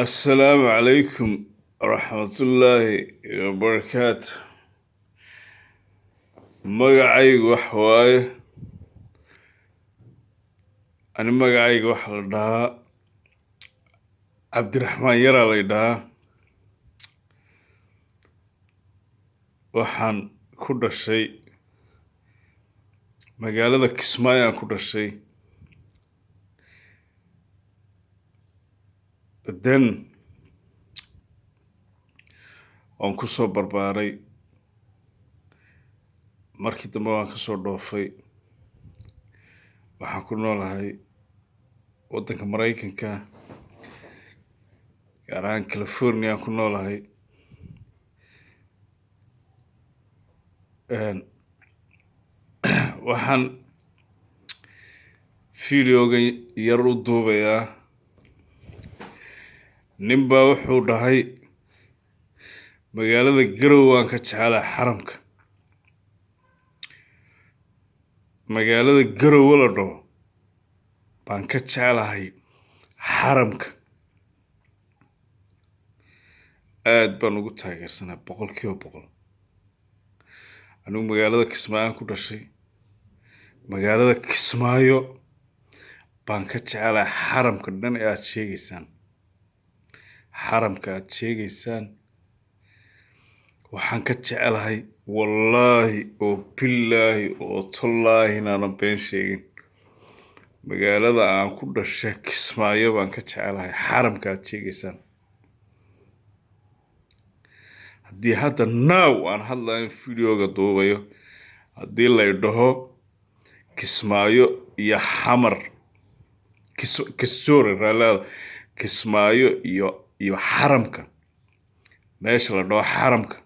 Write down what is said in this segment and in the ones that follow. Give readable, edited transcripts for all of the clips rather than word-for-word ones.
Assalaamu calaykum waraxmatullaahi wabarakaatu. Magacaygu wax waaye, ani magacayga waxaa la dhahaa Cabdiraxmaan Yaraa lay dhahaa. Waxaan ku dhashay magaalada Kismaayo aan ku dhashay. Then waan ku soo barbaaray. Markii dambe waan ka soo dhoofay. Waxaan ku noolahay waddanka Maraykanka, gaar ahaan California aan ku noolahay. Waxaan videogan yar u duubayaa nin baa wuxuu dhahay magaalada Garowe waan ka jecelahay xaramka. Magaalada Garowe la dhaho baan ka jecelahay xaramka. Aad baan ugu taageersanaa 100%. Anigu magaalada Kismaayo aan ku dhashay. Magaalada Kismaayo baan ka jecelahay xaramka dhan ee aad sheegaysaan. Xaramka aad sheegaysaan waxaan ka jecelahay, wallaahi oo billaahi oo tallaahi inaanan been sheegin. Magaalada aan ku dhashay Kismaayo baan ka jecelahay xaramka aad sheegaysaan. Haddii hadda now aan hadlayo videoga duubayo, haddii lay dhaho Kismaayo iyo Xamar, Kisore raallada, Kismaayo iyo xaramka, meesha la dhaho xaramka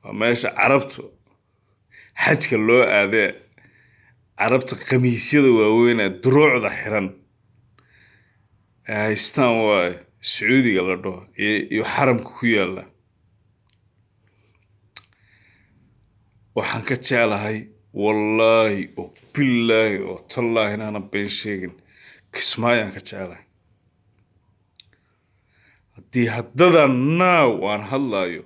waa meesha Carabtu xajka loo aadee, Carabta khamiisyada waaweyn ee duruucda xiran ee haystaan waaye Sacuudiga la dhaho iyo xaramka ku yaalla. Waxaan ka jeclahay, wallaahi oo billaahi oo tallaahi inaanan been sheegin, Kismaayo aan ka jeclahay. Haddii haddada now aan hadlayo,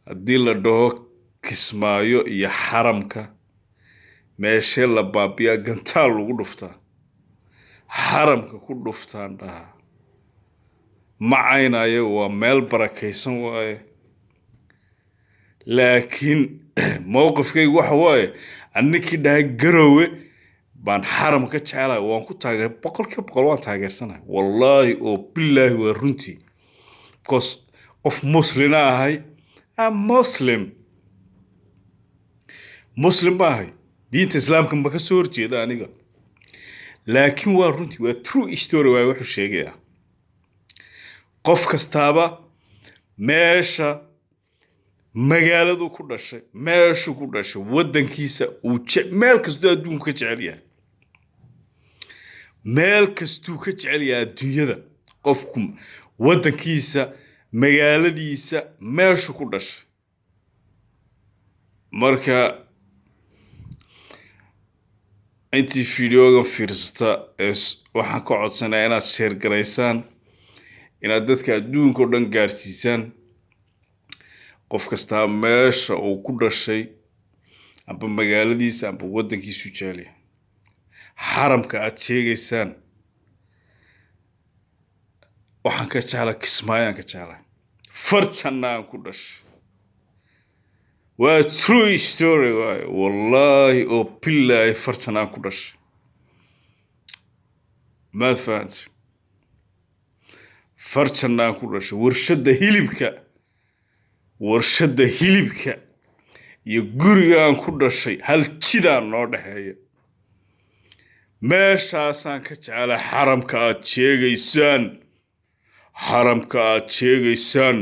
haddii la dhaho Kismaayo iyo xaramka meeshee la baabiyaa, gantaal lagu dhuftaa, xaramka ku dhuftaan dhahaa. Ma caynayo, waa meel barakaysan waaye. Laakiin mowqifkaygu waxa waaye, anninkii dhahay Garowe baan xaram ka jecelahay, waan ku taageer 100% waan taageersanahay. Wallaahi oo billaahi waa runtii. Because qof muslina ahay, I'm Muslim. Muslim ba ahay. Diinta Islaamka ma ka soo horjeeda aniga. Laakiin waa runtii, waa true story waaye wuxuu sheegayaa. Qof kastaaba meesha magaaladu ku dhashay, meeshuu ku dhashay, waddankiisa uu meel kastuu adduunku ka jecel yahay. Meel kastuu ka jecel yahay adduunyada. Qofku waddankiisa, magaaladiisa, meeshuu ku dhashay. Marka intii videogan fiirsata ee waxaan ka codsanayaa inaad share garaysaan, inaad dadka adduunka oo dhan gaarsiisaan. Qof kastaa meesha uu ku dhashay, amba magaaladiisa, amba waddankiisu jecel yahay. Xaramka aad sheegaysaan waxaan ka jeclahay Kismaayo aan ka jeclahay. Farjanna aan ku dhashay. Waa true story waaye. Wallaahi oo billaahi farjan aan ku dhashay. Maad fahantay? Farjanna aan ku dhashay. Warshadda hilibka, warshadda hilibka iyo guriga aan ku dhashay hal jidaan noo dhexeeya. Meeshaasaan ka jecelahay xaramka aad sheegaysaan. Xaramka aad sheegaysaan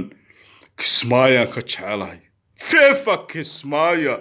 Kismaayaan ka jecelahay. Fefa Kismaayo.